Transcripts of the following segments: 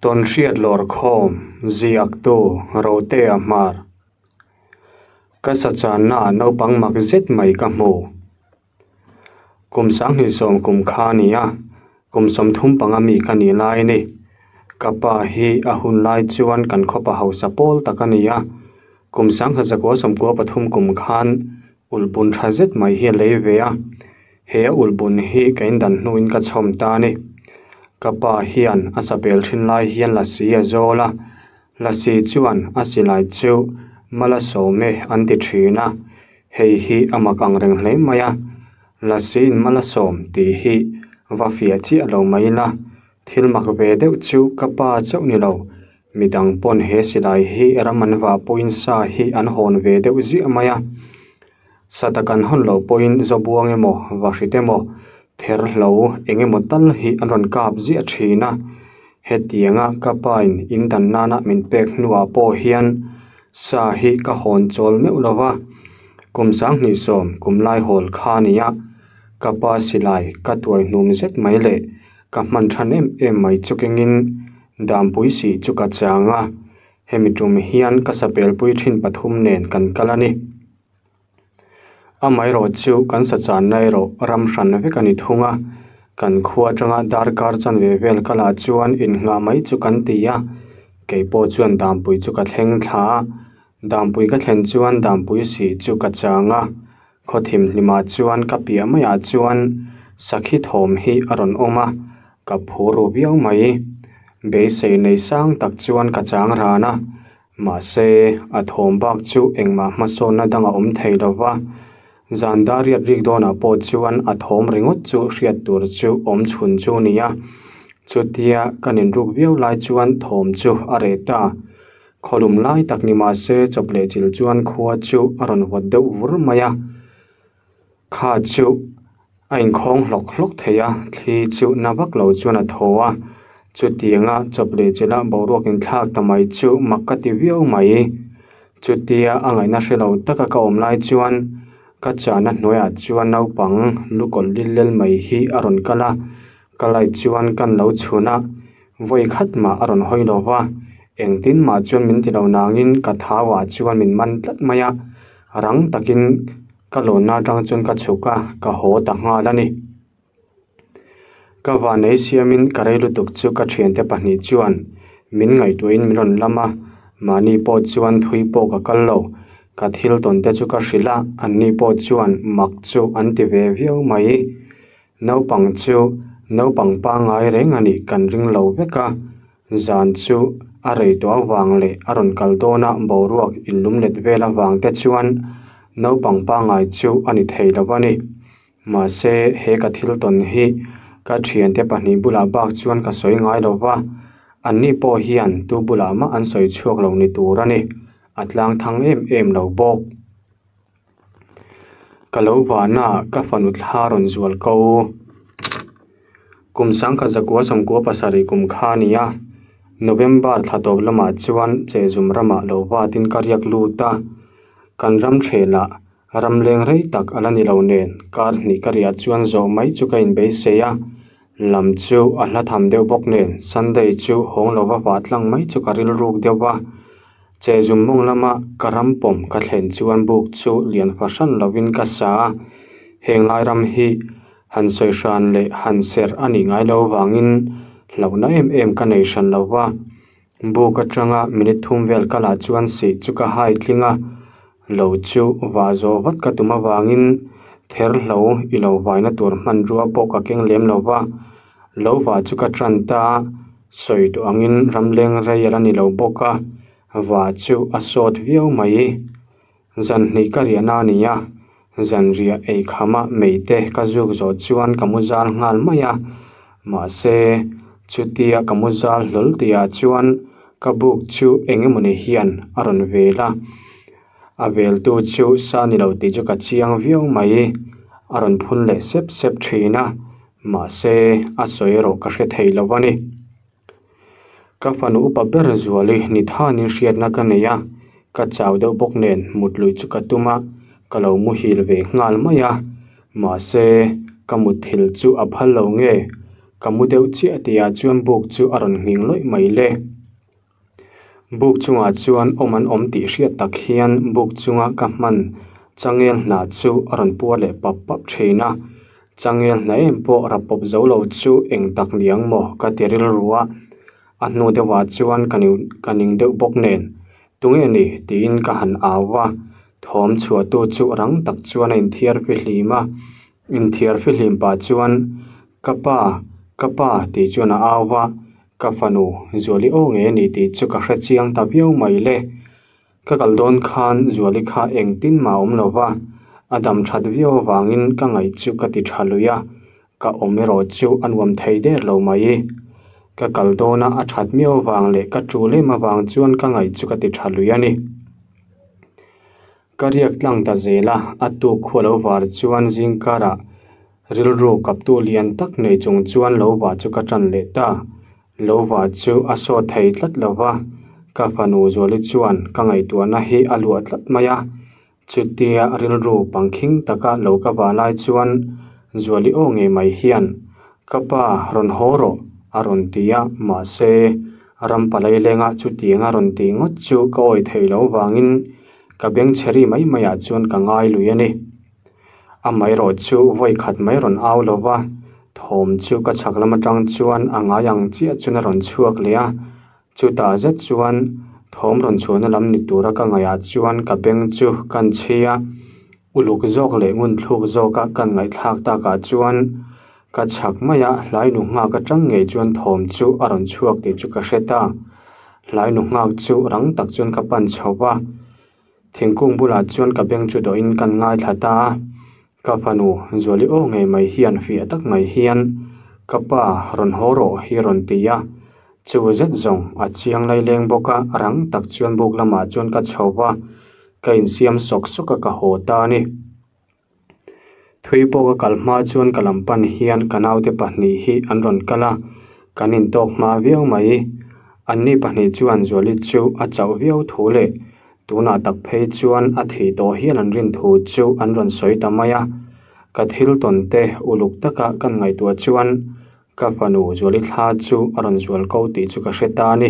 Tawnhriat lawrkhawm ziaktu Rotea Hmar. Ka sachanna ah naupang mak zet mai ka hmu. Kum sanghnih sawm kum kha a ni a, kum 35 mi ka nih lai a ni. Ka pa hi a hun lai chuan kan khawpa hausa pawl tak a ni a, kum 1993 kum khan ulhbun tha zet mai hi a lei ve a. He a ulhbun hi ka indan hnuin ka chhawm ta a ni. Ka pa hian a sapel thin lai hian lasi a zawl a, lasi chuan a silai chu mala sawm e an ti thin a, hei hi a mak ang reng hle mai a, lasi in mala sawm tih hi va fiah chiah lo mai ila, thil mak ve deuh chu ka pa chauh ni lo, midang pawn he silai hi ram an vah pawhin sa hi an hawn ve deuh ziah mai a. Sata kan hawn loh pawhin Zawbuang emaw Vahrit emaw Therhlo eng emaw tal hi an rawn kap ziah thin a. Hetianga ka pain in dan nana min pek hnuah pawh hian sa hi ka hawn chawl meuh lo va. Kum 20 kum lai hawl kha a ni a, ka pa silai ka tuai hnum zet mai leh ka hman than em em mai chu kengin Dampui sih chu ka chang a. Hemi tum hian ka sapelpui thin pathum nen kan kal a ni. Amaherawh chu kan sachanna erawh ram hran vek a ni thung a, kan khua atanga darkar chanve vel kalah chuan innghah mai chu kan ti a, keipawh chuan Dampui chu ka thleng thla a, Dampui ka thlen chuan Dampui sih chu ka chang a, khaw thimhlimah chuan ka piah maiah chuan sakhi thawm hi a rawn awm a, ka phur ru viau mai. Beisei nei sang tak chuan ka chang ran a, Mahse, a thawm bak chu engmah hmasawnna dang a awm thei lo va, zan dar riat rik dawnah pawh chuan a thawm ringawt chu hriat tur chu awm chhun chu a ni a. Chutia kan inruk viau lai chuan thawm chu a reh ta. Khawlum lai tak ni mahse chawp leh chil chuan khua chu a rawn vawt deuh vur mai a. Kha chu a inkhawng hlawk hlawk thei a, thli chu na vak lo chuan a thaw a, chutianga chawp leh chilh a boruak inthlak ta mai chu mak ka ti viau mai. Chutia a ngaihna hre lo taka ka awm lai chuan ka chahna hnuaiah chuan naupang lukawlh lil lel mai hi a rawn kal a, ka light chuan kan lo chhun a, vawi khat mah a rawn hawi lo va, engtin mah chuan min ti lo nangin ka thauah chuan min man tlat mai a, rang takin Ka lawnna atang chuan ka chhuk a, ka haw ta nghal a ni. Ka vanei siamin ka rei lutuk chu ka thiante pahnih chuan min ngaihtuahin min rawn lam a, mahni pawh chuan thui pawh ka kal lo. Ka thil tawn te chu ka hrilh a, anni pawh chuan mak chu an ti ve viau mai. Naupang chu naupang pangngai reng a nih kan ring lo vek a, Zan chu a rei tawh avang leh a rawn kal dawn a boruak inlum let vel avang te chuan naupang pangngai chu a ni thei lo a ni. Mahse he ka thil tawn hi ka thiante pahnih bulah bak chuan ka sawi ngai lo va, anni pawh hian tu bulah mah an sawi chhuak lo ni tur a ni, a tlang thang em em lo bawk. Ka lo vahna ka fanu thla rawn zual ko. Kum 1997 kum kha a ni a, November thla tawp lamah chuan Chehzum ramah lo vatin ka riak lut a, kan ram thelah ram leng rei tak a la ni lo nen kar hnih ka riah chuan zawh mai chu ka inbeisei a, lam chu a hla tham deuh bawk nen Sunday chu hawng lova vah tlang mai chu ka rilruk deuh a. Che zum mawng lama ka ram pawm ka thlen chuan buk chu lian fahran lovin ka sa a, heng lai ram hi han sawi hran leh han serh a nih ngai lo vangin hlauhna em em ka nei hran lo va. Buk atanga minute thum vel ka lah chuan sih chu ka hai tling a, lo chu vah zawh vat ka tum avangin therhlo i lo vaina tur hmanrua pawh ka keng lem lo va, lo vah chu ka tan ta a. Sawi duh angin ram leng rei a la ni lo bawk a, va chu a sawt viau mai. Zan hnih ka riahna a ni a, zan riah ei khama mei te ka zuk zawh chuan ka mu zal nghal mai a, mahse chutia ka mu zal hlawl tihah chuan ka buk chu eng emawni hian a rawn vel a, a veltu chu sa ni lo tih chu ka chiang viau mai, a rawn phun leh sep sep thin a. Mahse, a sawi erawh ka hre thei lo a ni. Ka fanu upa ber Zuali ni thanin hriatna ka nei a, ka chau deuh bawk nen mut luih chu ka tum a, ka lo muhil ve nghal mai a. Mahse, ka mutthil chu a phal lo nge? Ka mu deuh chiah tihah chuan buk chu a rawn nghing lawih mai le. Buk chungah chuan awm an awm tih hriat tak hian buk chunga ka hman changel hnah chu a rawn puar leh pap pap thin a. Changel hnah em pawh rap pawp zo lo chu eng tak niang maw ka ti rilru a. A hnu deuhah chuan ka ka ning deuh bawk nen tunge ni tiin ka han au a. Thawm chhuahtu chu rang tak chuan a inthiar fihlim a. Inthiar fihlim pah chuan Ka pa, ka pa tih chuan a au va, ka fanu Zuali aw nge ni tih chu ka hre chiang ta viau mai le. Ka kal dawn khan Zuali kha engtin mah a awm lo va, a dam that viau avangin ka ngaih chu ka ti tha lui a, ka awm erawh chu a nuam thei der lo mai. Ka kal dawna a that miau avang leh ka tul em avang chuan ka ngaih chu ka ti tha lui a ni. Ka riak tlang ta zel a, a tuk khua lo var chuan zingkarah rilru kaptu lian tak nei chung chuan lo va chu ka tan leh ta. Lo va chu a sawt thei tlat lo va, ka fanu Zuali chuan ka ngaihtuahna hi a luah tlat mai a. Chutia rilru pangkhing taka lo ka va lai chuan Zuali aw ngei mai hian, Ka pa, rawn haw rawh, a rawn ti a, mahse, ram palai lenga chutiang a rawn tih ngawt chu ka awi thei lo vangin Ka beng chhe ri mai maiah chuan ka ngai lui a ni. Amaherawh chu vawi khat mai rawn au lo va, thawm chu ka chhak lam atang chuan a ngai ang chiah chuan a rawn chhuak leh a. Chutah zet chuan thawm rawn chhuahna lam ni tura ka ngaihah chuan ka beng chu kan chhi a, uluk zawk leh ngunthluk zawka kan ngaihthlak takah chuan ka chhak maia hlainu nghak atang ngei chuan thawm chu a rawn chhuak tih chu ka hre ta. Hlainu nghak chu rang tak chuan ka pan chho va, thingkung bulah chuan ka beng chu dawhin kan ngaithla ta a, ka fanu Zuali aw ngei mai hian fiah tak mai hian ka pa rawn haw rawh hi rawn ti a, chu zet zawng a chiang laileng bawk a, rang tak chuan buk lamah chuan ka chho va, ka insiam sawk sawk a ka haw ta a ni. Thui pawh ka kal hma chuan ka lam pan hian ka naute pahnih hi an rawn kal a, kan intawk hma viau mai. Anni pahnih chuan Zuali chu a chauh viau thu leh tunah tak phei chuan a thih tawh hial an rin thu chu an rawn sawi ta mai a. Ka thil tawn te uluk taka kan ngaihtuah chuan ka fanu Zuali thla chu a rawn zual ko tih chu ka hre ta a ni.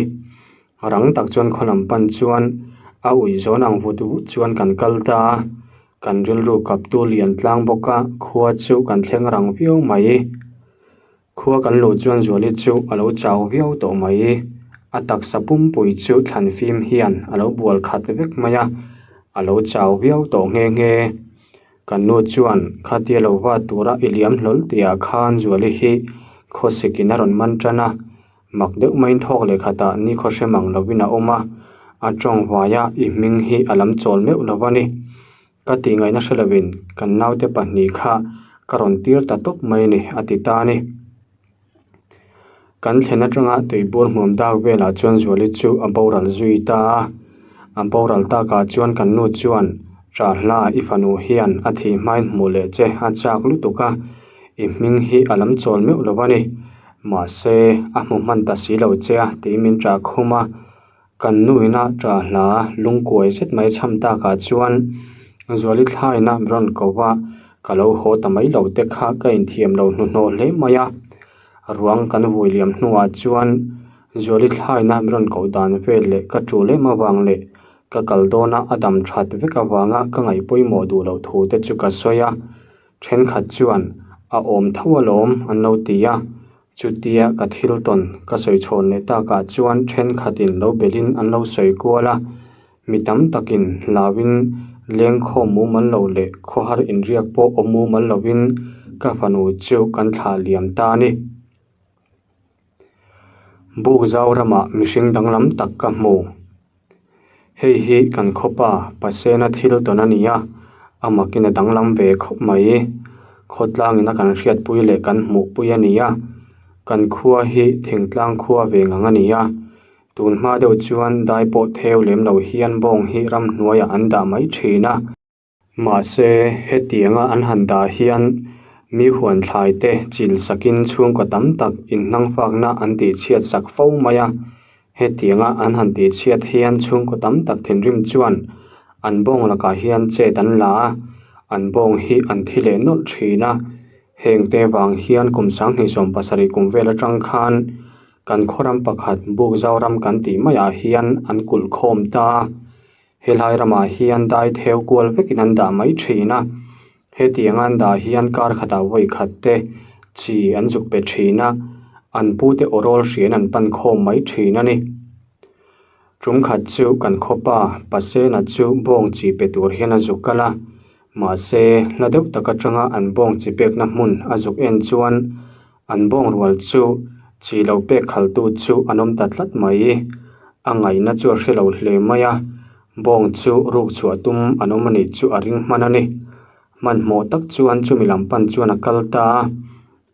Rang tak chuan khaw lam pan chuan a ui zawn ang vut vut chuan kan kal ta a, kan rilru kaptu lian tlang bawk a, khua chu kan thleng rang viau mai. Khua kan luh chuan Zuali chu a lo chau viau tawh mai. A taksa pumpui chu thlan fim hian a lo bual khat vek mai a, a lo chau viau tawh nghe nghe. Kan nu chuan khatia lo va tura i liam hlawl tihah khan Zuali hi khawsikin a rawn man tan a, Mak deuh maiin thawk leh khatah ni khaw hre mang lovin a awm a, a tawng huai a, i hming hi a lam chawl meuh lo a ni. Ka tih ngaihna hre lovin kan naute pahnih kha ka rawn tir ta tawp mai a ni, a ti ta a ni. Kan thlen atanga tuibur hmuam dak velah chuan Zuali chu a boral zui ta a, a boral takah chuan kan nu chuan Ṭahla i fanu hian a thih hmain hmuh leh che a chak lutuk a, i hming hi a lam chawl meuh lo a ni. Mahse, a hmu hman ta si lo che a tih min ṭah khum a, kan nu ina ṭah hla lungkuai zet mai chham takah chuan Zuali thlaina min rawn ko va, ka lo haw ta mai lo te kha ka inthiam lo hnuhnawh hle mai a. Ruang kan vui liam hnuah chuan Zuali thlaina min rawn koh dan vel leh ka ṭul em avang leh ka kal dawna a dam ṭhat vek avanga ka ngaih pawimawh duh loh thu te chu ka sawi a. Thenkhat chuan a awm tho alawm an lo ti a, chutia ka thil tawn ka sawi chhawn leh takah chuan thenkhatin lo belhin an lo sawi kual a, mi tam takin hlauin lengkhawm mumal lo leh khawhar inriak pawh awm mumal lovin ka fanu chu kan thlah liam ta a ni. Buk zau ramah mihring danglam tak ka hmu. Hei hi kan khawpa Pasena thil tawn a ni a, a makin a danglam ve khawp mai. Khawtlangin a kan hriatpui leh kan hmuhpui a ni a, kan khua hi thingtlang khua ve ngang a ni a. Tun hma deuh chuan dai pawh theu lem lo hian bawng hi ramhnuaiah an dah mai thin a. Mahse, hetianga an han dah hian mi huan thlai te chil sakin chhungkaw tam tak inhnangfakna an tihchhiat sak fo mai a. Hetianga an han tihchhiat hian chhungkaw tam tak thinrim chuan an bawng lakah hian chet an la a, an bawng hi an thi leh nawlh thin a. Heng te vang hian kum 2017 kum vel atang khan kan khawram pakhat Bukzoram kan tih maiah hian an kulh khawm ta a. Helai ramah hian dai theu kual vekin an dah mai thin a. Hetiang an dah hian kar khatah vawi khat te chi an zuk pe thin a, an pute awrawl hriain an pan khawm mai thin a ni. Tum khat chu kan khawpa Pasena chu bawng chi pe tur hian a zuk kal a, mahse hla deuh tak atanga an bawng chi pekna hmun a zuk en chuan an bawng rual chu chi lo pek khaltu chu an awm ta tlat mai. A ngaihna chu a hre lo hle mai a, bawng chu ruk chhuah tum an awm a nih chu a ring hman a ni. Hmanhmawh tak chuan chumi lam pan chuan a kal ta a.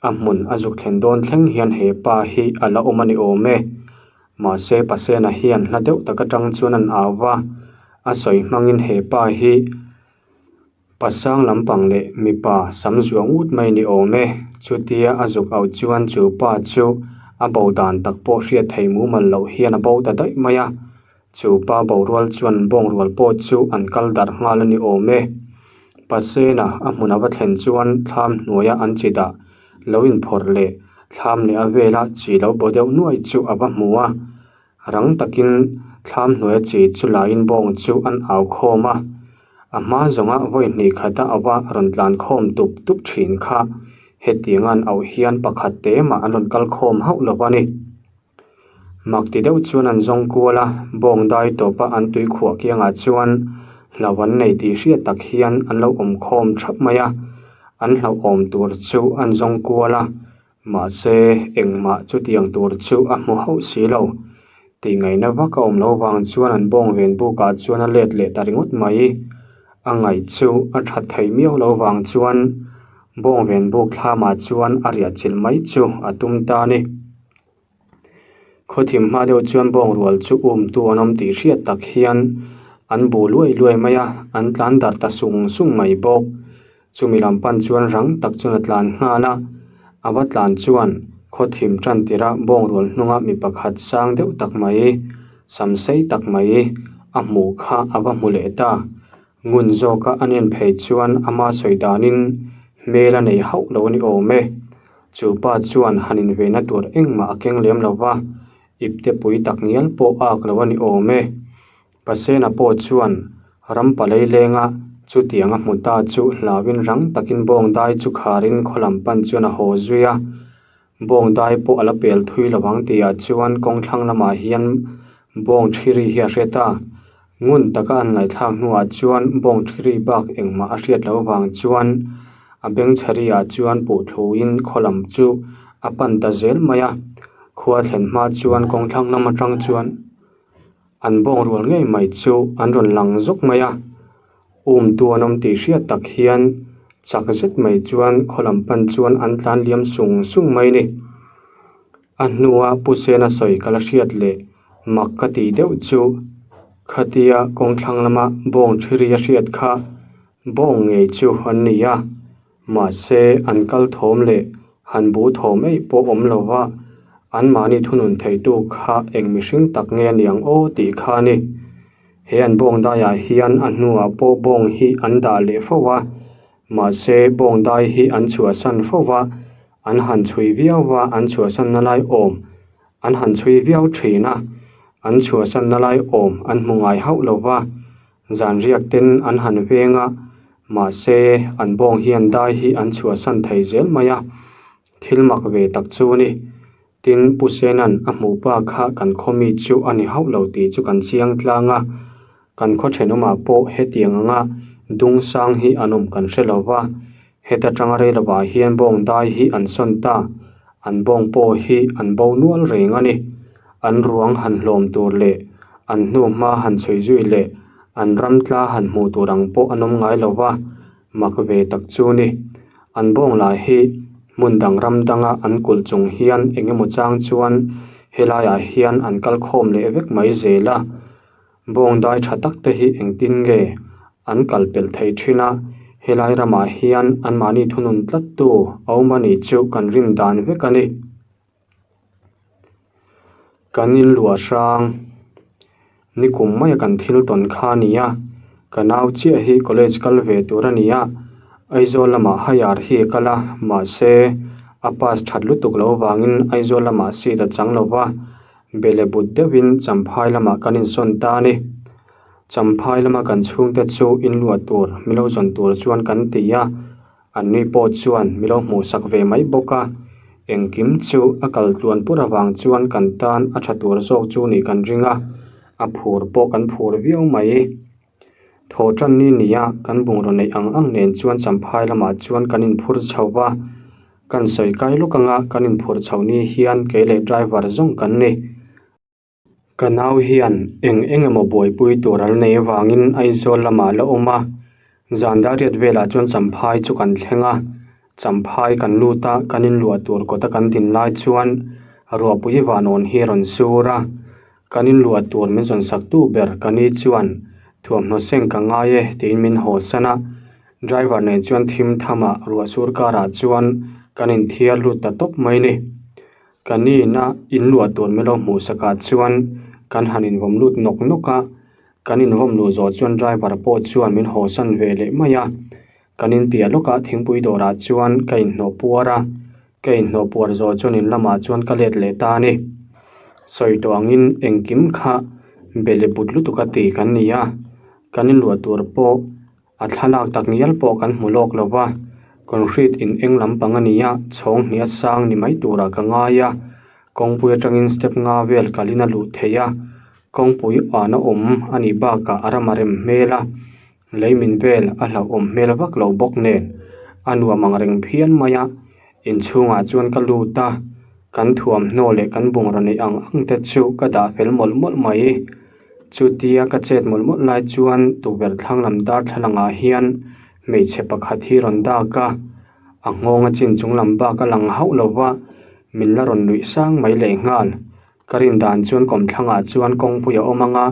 A hmun a zuk thlen dawn thleng hian he pa hi a la awm a ni awm e. Mahse Pasena hian hla deuh tak atang chuan an au va, a sawi hmangin he pa hi pasang lampang leh mipa sam zuang ut mai ni awm e. Chutia a zuk auh chuan chu pa chu a bo dan tak pawh hriat thei mumal loh hian a bo ta daih mai a. Chu pa borual chuan bawngrual pawh chu an kal darh nghal a ni awm e. Pasena a hmun a va thlen chuan thlam hnuaia an chi dah lo inphawrh leh thlam leh a vela chi lo baw deuh nuai chu a va hmu a. Rang takin thlam hnuaia chi chu laiin bawng chu an au khawm a. A hma zawnga vawi hnih khata a va rawn tlan khawm tup tup thin kha hetiang an auh hian pakhat te mah an rawn kal khawm hauh lo a ni. Mak ti deuh chuan an zawng kual a, bawng dai tawpa an tui khuah kiangah chuan hlauh an nei tih hriat tak hian an lo awm khawm thap mai a, an hlauhawm tur chu an zawng kual a, mahse engmah chutiang tur chu a hmu hauh si lo. Tihngaihna vak a awm loh vang chuan an bawng ven bukah chuan a let leh ta ringawt mai. A ngaih chu a that theih miau loh vang chuan bawng ven buk thlamah chuan a riah chilh mai chu a tum ta a ni. Khawthim hma deuh chuan bawng rual chu um tu an awm tih hriat tak hian an bu luai luai mai a, an tlan darh ta sung sung mai bawk. Chumi lam pan chuan rang tak chuan a tlan nghal a, a va tlan chuan khawthim tan tirh a bawng rual hnunga mi pakhat sang deuh tak mai, sam sei tak mai a hmuh kha a va hmu leh ta. Ngun zawka an en phei chuan ama sawi danin hmel a nei hauh lo a ni awm e. Chu pa chuan han inveina tur engmah a keng lem lo va, ipte pui tak ngial pawh a ak lo a ni awm e. Pasena pawh chuan ram palei lenga chutiang a hmu ta chu hlauin rang takin bawng dai chu kharin khaw lam pan chuan a haw zui a. Bawng dai pawh a la pel thui lo ang tihah chuan kawng thlang lamah hian bawng thiri hi a hre ta. Ngun taka an ngaihthlak hnuah chuan bawng thiri bak engmah a hriat loh vang chuan a bengchhari ah chuan puh thluin khaw lam chu a pan ta zel mai a. Khua thlen hma chuan kawng thlang lam atang chuan an bawng rual ngei mai chu an rawn lang zawk mai a. Um tu an awm tih hriat tak hian chak zet mai chuan khaw lam pan chuan an tlan liam sung sung mai a ni. A hnua Pu Sena sawi ka la hriat leh mak ka tih deuh chu khatia kawng thlang lama bawng thiri a hriat kha bawng ngei chu an ni a, mahse an kal thawm leh han bu thawm eih pawh awm lo va, anmahni thunun theitu kha eng mihring tak nge a niang aw tih kha a ni. He an bawng daiah hian a hnuah pawh bawng hi an dah leh fo va, mahse bawng dai hi an chhuahsan fo va, an han chhui viau va, an chhuahsanna lai awm an han chhui viau thin a, an chhuahsanna lai awm an hmu ngai hauh lo va, zanriak ten an han veng a, mahse an bawng hian dai hi an chhuahsan thei zel mai a, thil mak ve tak chu a ni. Tin, Pu Sena'n a hmuh pa kha kan khaw mi chu a ni hauh lo tih chu kan chiang tlang a, kan khaw thenawmah pawh hetiang anga dung sang hi an awm kan hre lo va, heta tanga rei lovah hian bawng dai hi an sawn ta, an bawng pawh hi an bo nual reng a ni. An ruang han hlawm tur leh an hnu hma han chhui zui leh an ram tla han hmuh tur ang pawh an awm ngai lo va, Mak ve tak chu ni. An bawng lah hi hmun dang ram danga an kulh chung hian eng emaw chang chuan helaiah hian an kal khawm leh vek mai zel a. Bawng dai tha tak te hi engtin nge an kal pelh thei thin a, helai ramah hian anmahni thunun tlat tu a awm a nih chu kan rin dan vek a ni. Kan inluah hrang nikum maia kan thil tawn kha a ni a, ka nau chiah hi college kal ve tur a ni a, Aizawl lamah higher hi a kal a, mahse a pass that lutuk loh avangin Aizawl lamah seat a chang lo va, bele but deuhin Champhai lamah kan insawn ta a ni. Champhai lama kan chhungte chu inluah tur milo zawn tur chuan kan ti a. An ni pawh chuan mi lo hmuhsak ve mai bawk a, engkim chu a kal tluan pur avang chuan kan tan a tha tur zawk chu nih kan ring a, a phur pawh kan phur viau mai. Thaw tan ni nia kan bungraw neih ang ang nen chuan Champhai lamah chuan kan inphur chho va, kan sawi kai lawk anga kan inphur chho ni hian kei leh driver zawng kan ni. Ka nau hian eng eng emaw buaipui tur an nei avangin Aizawl lamah la awm a, zan dariat velah chuan Champhai chu kan thleng a, Champhai kan lut a, kan inluah tur kawta kan din lai chuan ruahpui vanawn hi a rawn sur a, kan inluah tur min zawn sak tu ber ka ni chuan thuamhnaw seng ka ngai e tiin min haw san a, driver nen chuan thim thamah ruah sur karah chuan kan inthiar lut ta tawp mai ni. Ka nihna inluah tur min lo hmuh sakah chuan kan han invawm lut nawk nawk a, kan invawm luh zawh chuan driver pawh chuan min hawsan ve leh mai a, kan inpiah lawkah thingpui dawrah chuan ka inhnawh puar a, ka inhnawh puar zawh chuan in lamah chuan ka let leh ta a ni. Sawi tawh angin engkim kha bele but lutuk a ti kan ni a, kan inluah tur pawh A thlalak tak ngial pawh kan hmu lawk lo va, concrete in eng lampang a ni a, chhawng hnih a sang ni mai turah ka ngai a, kawngpui atangin step nga vel kalin a luh theih a, kawngpui an a awm a nih bakah a ram a rem hmel a, lei min vel a hlauhawm hmel vak lo bawk nen a nuam ang reng phian mai a, inchhungah chuan ka lut a, kan thuamhnaw leh kan bungraw neih ang ang te chu ka dah fel mawlh mawlh mai. Chutia ka chet mawlh mawlh lai chuan tukverh thlang lam darthlalang ah hian hmeichhe pakhat hi rawn dak a, a nghawng a chin chung lam bak a lang hauh lo va, min la rawn nuih sang mai leh nghal. Ka rin dan chuan kawmthlang ah chuan kawngpui a awm ang a,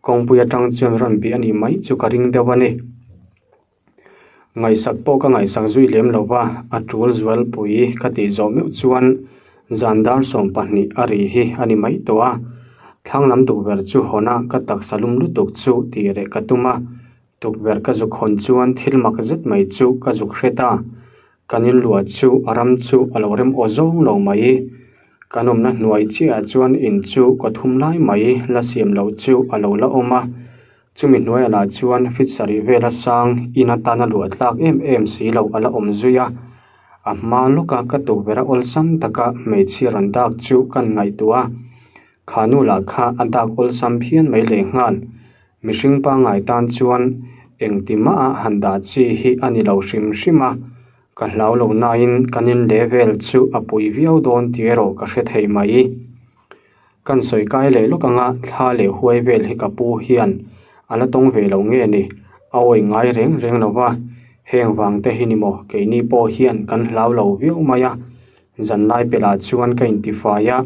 kawngpui atang chuan rawn bih a nih mai chu ka ring deuh a ni. Ngaihsak pawh ka ngaihsak zui lem lo va, a tul zualpui ka tih zawh meuh chuan zan dar 12 a ri hi a ni mai tawh a. Thlang lam tukverh chu hawn a ka taksa lum lutuk chu tih reh ka tum a, tukverh ka zuk hawn chuan thil mak zet mai chu ka zuk hre ta. Kan inluah chu a ram chu a lo rem aw zawng lo mai. Kan awmna hnuai chiahah chuan in chu ka thum lai mai la siam loh chu a lo la awm a. Chumi hnuaiah lah chuan fit sarih vela sang in atana luah tlak em em si loh a la awm zui a, a hma lawka ka tukverh a awlsam taka hmeichhia rawn dak chu kan ngaihtuah a, kha nu lah kha a dak awlsam phian mai lehnghal. Mihring pangngai tan chuan engti maha han dah chi hi a ni lo hrim hrim a, ka hlau lo nain kan in level chu a pui viau dawn tih erawh ka hre thei mai. Kan sawi kai leh lawk anga thla leh huai vel hi ka pu hian a la tawng ve lo nge ni? A awi ngai reng reng lo va, heng vang te hi ni maw keini pawh hian kan hlau lo viau mai a. Zanlai pelh ah chuan ka intifai a,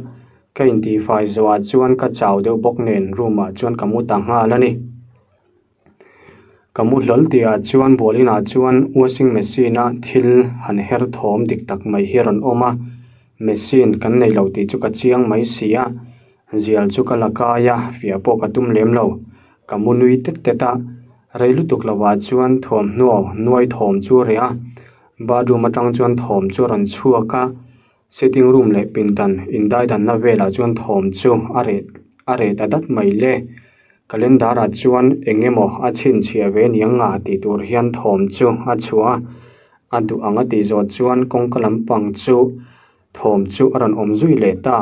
ka intihfai zawh ah chuan ka chau deuh bawk nen room ah chuan ka mu ta nghal a ni. Ka mu hlawl tih ah chuan bual inah chuan washing machine a thil han her thawm dik tak mai hi a rawn awm a machine kan nei lo tih chu ka chiang mai si a zial chu ka la kai a fiah pawh ka tum lem lo ka mu nui tet tet a rei lutuk lo ah chuan thuamhnaw nuai thawm chu a reh a bathroom atang chuan thawm chu a rawn chhuak a. Sitting room leh pindan indaidanna velah chuan thawm chu a reh a reh ta dat mai le. Calendar ah chuan eng emaw a chhinchhiah ve niang nga tih tur hian thawm chu a chhuah a, a duh ang a tih zawh chuan kawngka lampang chu thawm chu a rawn awm zui leh ta.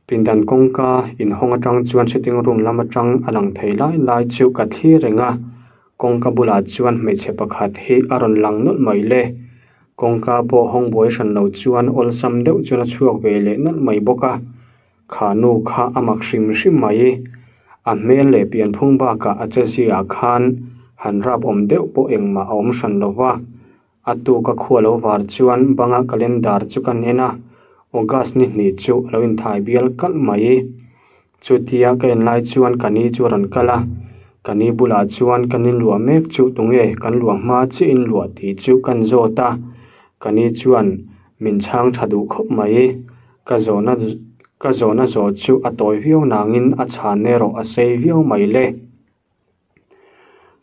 Pindan kawngka inhawng atang chuan sitting room lam atang a lang thei lai lai chu ka thlir reng a, kawngka bulah chuan hmeichhe pakhat hi a rawn lang nawlh mai le. Kawngka pawh hawng buai hran lo chuan awlsam deuh chuan a chhuak ve leh nawlh mai bawk a, kha nu kha a mak hrim hrim mai. A hmel leh pianphung bakah a che ziaah khan han rap awm deuh pawh engmah a awm hran lo va. A tuka khua lo var chuan banga calendar chu kan en a, August ni hnih chu a lo inthai bial kalh mai. Chutia ka en lai chuan ka ni chu a rawn kal a, ka ni bulah chuan kan inluah mek chu tunge kan luah hma chiah inluah tih chu kan zawt a, ka ni chuan min chhang tha duh khawp mai. Ka zawhna ka zawhna zawh chu a tawi viau nangin a chhan erawh a sei viau mai le.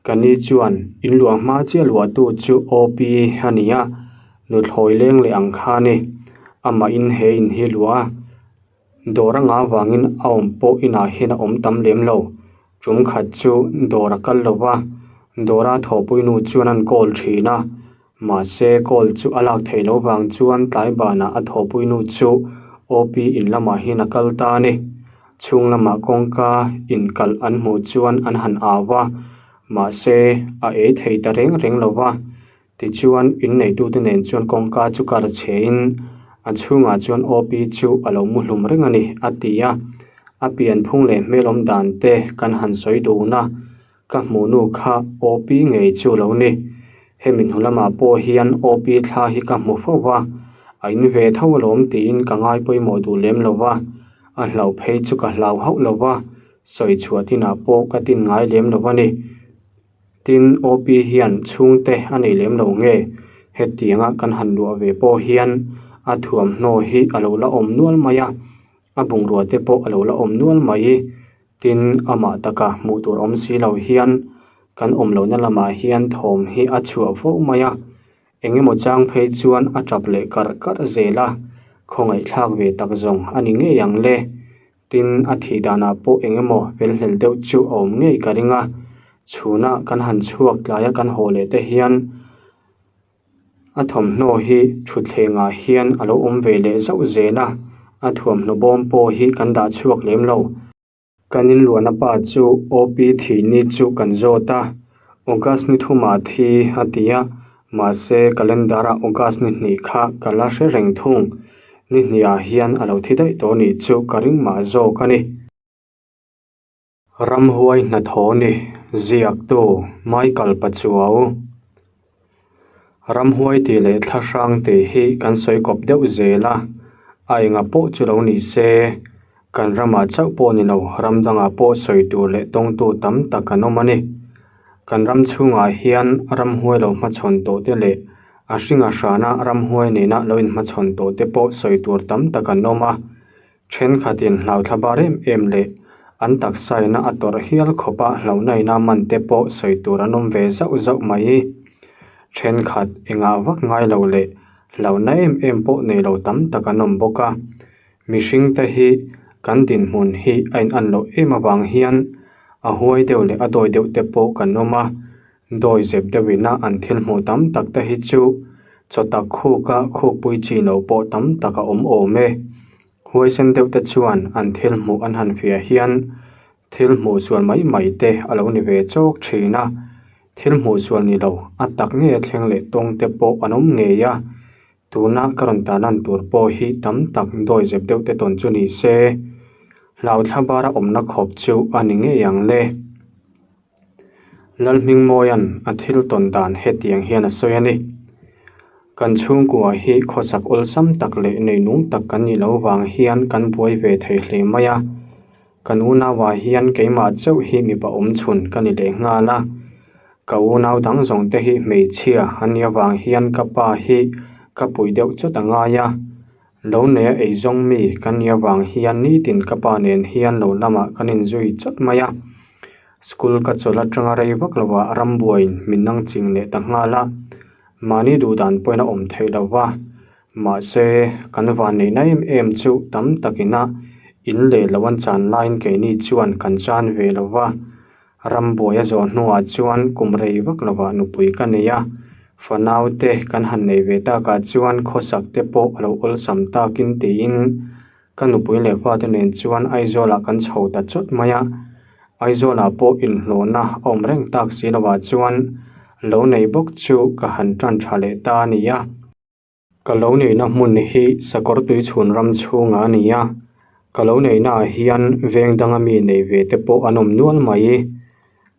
Ka ni chuan in luah hma chiah luahtu chu OP a ni a, nuthlawi leng leh ang kha a ni. Amah in he in hi luah a, dawr a ngah vangin a awm pawh inah hian a awm tam lem lo. Tum khat chu dawr a kal lo va, dawra thawhpui nu chuan an call thin a, mahse call chu a lak theih loh vang chuan tlai banah a thawhpui nu chu OP in lamah hian a kal ta a ni. Chhung lamah kawngka inkalh an hmuh chuan an han au va, mahse a ei thei ta reng reng lo va. Tichuan inneitute nen chuan kawngka chu kar chhein a chhungah chuan OP chu a lo mu hlum reng a ni a ti a. A pianphung leh hmelawm dan te kan han sawi dun a, ka hmuh nu kha OP ngei chu lo ni. Hemi hnu lamah pawh hian OP thla hi ka hmu fo va, a in ve tho alawm tiin ka ngai pawimawh duh lem lo va, a hlauh phei chu ka hlau hauh lo va, sawi chhuah tinah pawh ka tin ngai lem lo a ni. Tin, OP hian chhungte a nei lem lo nge? Hetianga kan han luah ve pawh hian a thuamhnaw hi a lo la awm nual mai a, a bungrua te pawh a lo la awm nual mai. Tin, amah taka hmuh tur awm si lo hian kan awm lohna lamah hian thawm hi a chhuah fo mai a, eng emaw chang phei chuan a tap leh karh karh zel a, khawngaihthlak ve tak zawng a ni ngei ang le. Tin, a thih danah pawh eng emaw felhlel deuh chu a awm ngei ka ring a, chhuna kan han chhuak tlaia kan haw leh te hian a thawmhnaw hi thutthlengah hian a lo awm ve leh zauh zel a, a thuamhnaw bawm pawh hi kan dah chhuak lem lo. Kan inluahna pa chu OP thih ni chu kan zawt a, August ni thumah thi a ti a, mahse calendar ah August ni hnih kha ka la hre reng thung. Ni hnihah hian a lo thi daih tawh nih chu ka ring mah zawk a ni. Ramhuai hnathawh ni ziaktu Michael Pachuau. Ramhuai tih leh thla hrang tih hi kan sawi kawp deuh zel a, a enga pawh chu lo ni se, kan ramah chauh pawh ni lo ram dangah pawh sawi tur leh tawngtu tam tak an awm a ni. Kan ram chhungah hian ramhuai lo hmachhawn tawh te leh a hringa hrana ramhuai nena lo inhmachhawn tawh te pawh sawi tur tam tak an awm a. Thenkhatin hlauthla bar em em leh an taksa ina a tawrh hial khawpa hlauhna ina man te pawh sawi tur an awm ve zauh zauh mai. Thenkhat engah vak ngai lo leh hlauhna em em pawh nei lo tam tak an awm bawk a. Mihring te hi kan dinhmun hi a inan loh em avang hian a huai deuh leh a dawi deuh te pawh kan awm a. Dawi zep deuh ina an thil hmuh tam tak te hi chu chaw tak khuka khukpui chi lo pawh tam tak a awm awm e. Huaisen deuh te chuan an thil hmuh an han fiah hian thil hmuh sual mai mai te a lo ni ve chawk thin a, thil hmuh sual ni lo a tak ngei a thleng leh tawng te pawh an awm ngei a, tuna ka rawn tarlan tur pawh hi tam tak dawi zep deuh te tawn chu ni se, hlauthla bara awmna khawp chu a ni ngei ang le. Lalhmingmawia'n a thil tawn dan hetiang hian a sawi a ni. Kan chhungkua hi khawsak awlsam tak leh neinung tak kan nih loh vang hian kan buai ve thei hle mai a. Kan unauah hian keimah chauh hi mipa awmchhun ka ni leh nghal a. Ka unau dang zawng te hi hmeichhia a nih avang hian ka pa hi ka puih deuh chawt a ngai a. Lo neia eizawng mi kan nih avang hian nitin ka pa nen hian lo lamah kan inzui chawt mai a. School ka chawlh atanga rei vak lovah rambuaiin min nang ching leh ta nghal a. Mahni duhdan pawhin a awm theih lo va. Mahse, kan vanneihna em em chu tam takina in leh lo an chan laiin keini chuan kan chan ve lo va. Rambuai a zawh hnuah chuan kum rei vak lovah nupui ka nei a, fanau te kan han nei ve takah chuan khawsak te pawh a lo awlsam takin tiin ka nupui leh fate nen chuan Aizawlah kan chho ta chawt mai a. Aizawlah pawh inhlawhna a awm reng tak si lovah chuan lo nei bawk chu ka han tan tha leh ta a ni a. Ka lo neihna hmun hi sakawr tuichhun ram chhungah a ni a, ka lo neihnaah hian veng danga mi nei ve te pawh an awm nual mai.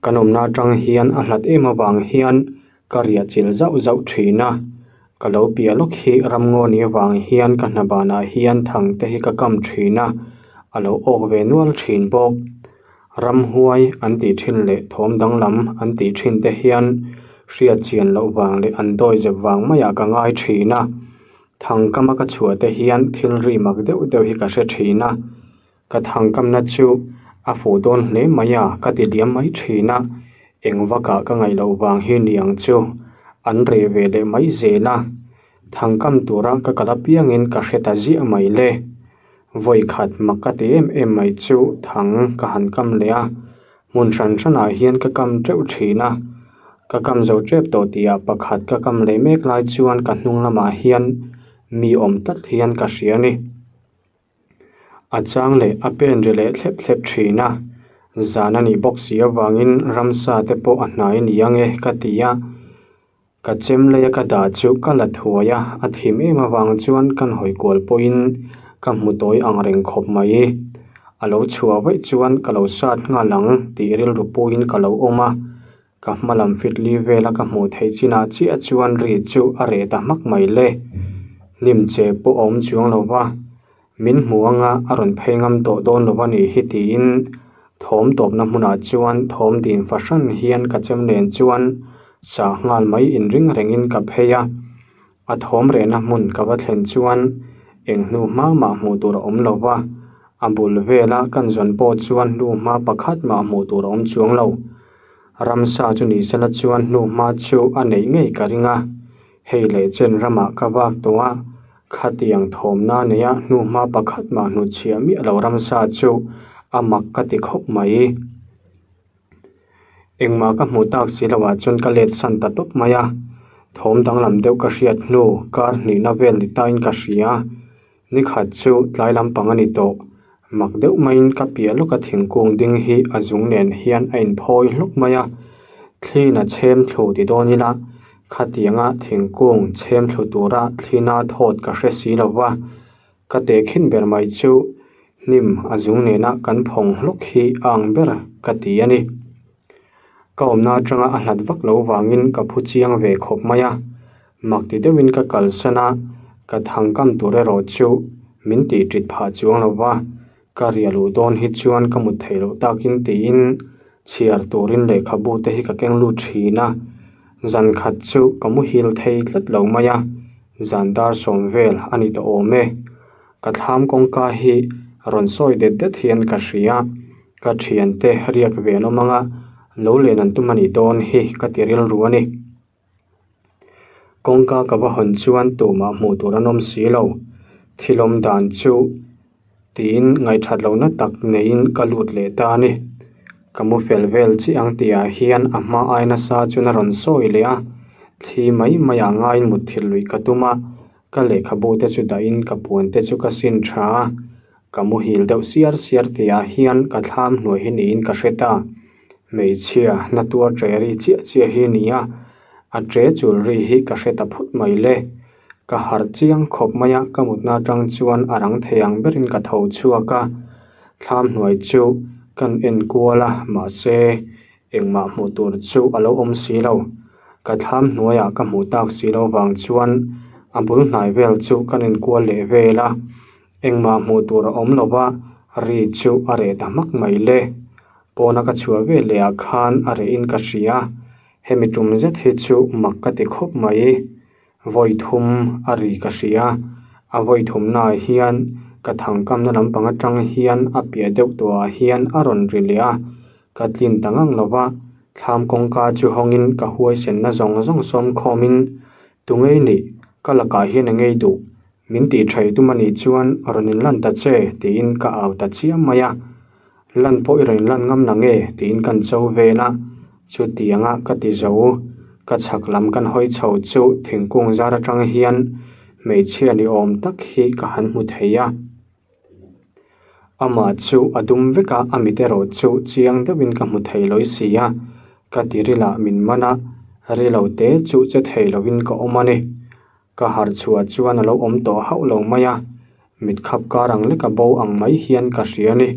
Kan awmna atang hian a hlat em avang hian ka riah chilh zauh zauh thin a, ka lo piah lawk hi ramngaw ni avang hian ka hna banah hian thang te hi ka kam thin a, a lo awk ve nual thin bawk. Ramhuai an tih thin leh thawm danglam an tih thin te hian hriat chian loh vang leh an dawi zep vang maiah ka ngai thin a. Thangkama ka chhuah te hian thil ri mak deuh deuh hi ka hre thin a. Ka thangkamna chu a fuh dawn hle mai a ka ti liam mai thin a. Eng vakah ka ngaih loh vang hi ni ang chu an reh ve leh mai zel a. Thangkam tura ka kal apiangin ka hre ta ziah mai le. Vawi khat mak ka ti em em mai chu thang ka han kam leh a, hmun hran hranah hian ka kam teuh thin a. Ka kam zo tep tawh tihah pakhat ka kam leh mek lai chuan ka hnung lamah hian mi awm tlat hian ka hria a ni. A chang leh a pen ri leh thlep thlep thin a, zan a nih bawk si avangin ramsa te pawh a hnai ni ang e ka ti a. Ka chem leia ka dah chu ka la thuai a, a thim em avang chuan kan hawi kual pawhin ka hmu tawi ang reng khawp mai. A lo chhuah vaih chuan ka lo sat nghal ang tih rilru puiin ka lo awm a, ka hma lam fitli vela ka hmuh theih chinah chiah chuan ri chu a reh ta hmak mai le. Hnim che pawh a awm chuang lo va, Min hmu anga a rawn phei ngam tawh dawn lo a nih hi tiin thawm tawpna hmunah chuan thawm din fahran hian ka chem nen chuan sah nghal mai inring rengin ka phei a. A thawm rehna hmun ka va thlen chuan eng hnu hma mah hmuh tur a awm lo va, a bul vela kan zawn pawh chuan hnu hma pakhat mah hmuh tur a awm chuang lo. Ramsa chu ni sela chuan hnu hma chu a neih ngei ka ring a, hei leh chen ramah ka vak tawh a. Khatiang thawmna neia hnuhma pakhat mah hnutchhiah miah lo ramsa chu a mak ka ti khawp mai. Engmah ka hmuh tak si loh ah chuan ka let san ta tawp mai a, thawm danglam deuh ka hriat hnu kar hnihna vel ni tain ka hria. Nikhat chu tlai lampang a ni tawh. Mak deuh maiin ka piah lawka thingkung ding hi a zung nen hian a inphawi hlawk mai a, thliin a chhem thlu ti dawn ila Khatianga thingkung chhem thlu tura thlina thawt ka hre si lo va, ka tehkhin ber mai chu hnim a zung nena kan phawng hlawk hi a ang ber ka ti a ni. Ka awmna atanga a hlat vak lo vangin ka phu chiang ve khawp mai a, mak ti deuhin ka kalsan a, ka thangkam tur erawh chu min tih ṭit phah chuang lo va, Ka riah luh dawn hi chuan ka mut theih loh takin tiin chhiar turin lehkhabu te hi ka keng lut thin a, zan khat chu ka muhil thei tlat lo mai a, zan dar sawm vel a ni tawh awm e. Ka thlam kawngka hi rawn sawi det det hian ka hria, ka thiante riak ve an awm ang a, lo len an tum a nih dawn hi ka ti rilru a ni. Kawngka ka va hawn chuan tumah hmuh tur an awm si lo. Thil awm dan chu tiin ngaihthat lohna tak neiin ka lut leh ta a ni. Ka mu fel vel chiah ang tihah hian a hma ai nasa chuan a rawn sawi leh a, thli mai maiah ngaiin mutthilh luih ka tum a, ka lehkhabu te chu dahin ka puan te chu ka sin tha a, ka muhil deuh siar siar tihah hian ka thlam hnuai hi niin ka hre ta. Hmeichhia na tuar ṭe ri chiah chiah hi ni a, a ṭe chul ri hi ka hre ta phut mai le. Ka harh chiang khawp mai a, ka mutna aṭang chuan a rang thei ang berin ka tho chhuak a, thlam hnuai chu kan en kual a, mahse engmah hmuh tur chu a lo awm si lo. Ka thlam hnuaiah ka hmuh tak si lo vang chuan a bul hnai vel chu kan en kual leh vel a. Engmah hmuh tur a awm lo va, ri chu a reh ta hmak mai le. Pawna ka chhuah ve leh ah khan a rehin ka hria, hemi tum zet hi chu mak ka ti khawp mai. Vawi thum a ri ka hria, a vawi thumnaah hian ka thangkamna lampang atang hian a piah deuh tawhah hian a rawn ri leh a, ka tlin ta ngang lo va, thlam kawngka chu hawngin ka huaisenna zawng zawng sawm khawmin, Tungei nih, ka lakah hian a ngei duh, Min tih ṭhaih tum a nih chuan rawn inlan ta che tiin ka au ta chiam mai a, lan pawh i rawn inlan ngam na nge tiin kan cho vel a, chutianga ka ti zo. Ka chhak lam kan hawi chho chu thingkung zar aṭang hian hmeichhia ni awm tak hi ka han hmu thei a. Amah chu a dum vek a, a mit erawh chu chiang deuhin ka hmu thei lawi si a, ka tirilah min man a, rilo te chu che thei lovin ka awm a ni. Ka harh chhuah chuan a lo awm tawh hauh lo mai a, mit khap kar ang leka bo ang mai hian ka hria a ni.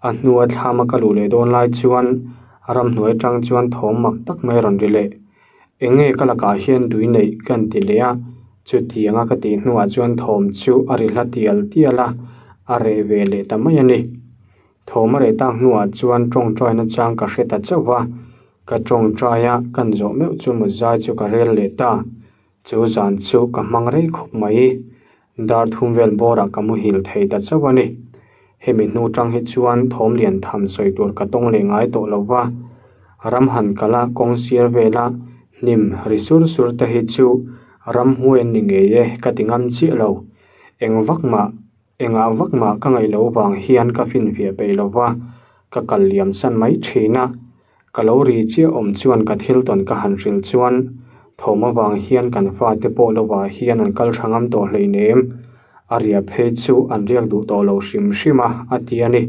A hnua thlama ka luh leh dawn lai chuan ramhnuai atang chuan thawm mak tak mai a rawn ri leh. Eng nge ka lakah hian dui neih ka an ti leh a, chutianga ka tih hnuah chuan thawm chu a ri hla tial tial a, a reh ve leh ta mai a ni. Thawm a reh tak hnuah chuan tawngtaina chang ka hre ta chauh va, ka tawngtai a, kan zawh meuh chu mutzai chu ka rel leh ta. Chu zan chu ka hmang rei khawp mai. Dar thum vel bawrah ka muhil thei ta chauh a ni. Hemi hnu tang hi chuan thawm lian tham sawi tur ka tawng leh ngai tawh lo va. Ram han kal a kawng sir vela hnim ri sur sur te hi chu ramhuai an ni ngei e ka ti ngam chiah lo. Eng vak mah engah vak mah ka ngaih loh vang hian ka finfiah peih lo va, ka kal liam san mai thin a. Ka lo ri chiah awm chuan ka thil tawn ka han hrilh chuan thawm avang hian kan fate pawh lovah hian an kal tha ngam tawh hleinem. A riah phei chu an riak duh tawh lo hrim hrim a, a ti a ni.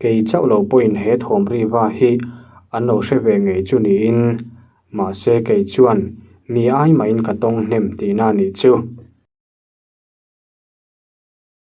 Kei chauh lo pawhin he thawm ri va hi an lo hre ve ngei chu niin, mahse kei chuan mi ai mahin ka tawng hnem tihna a nih chu.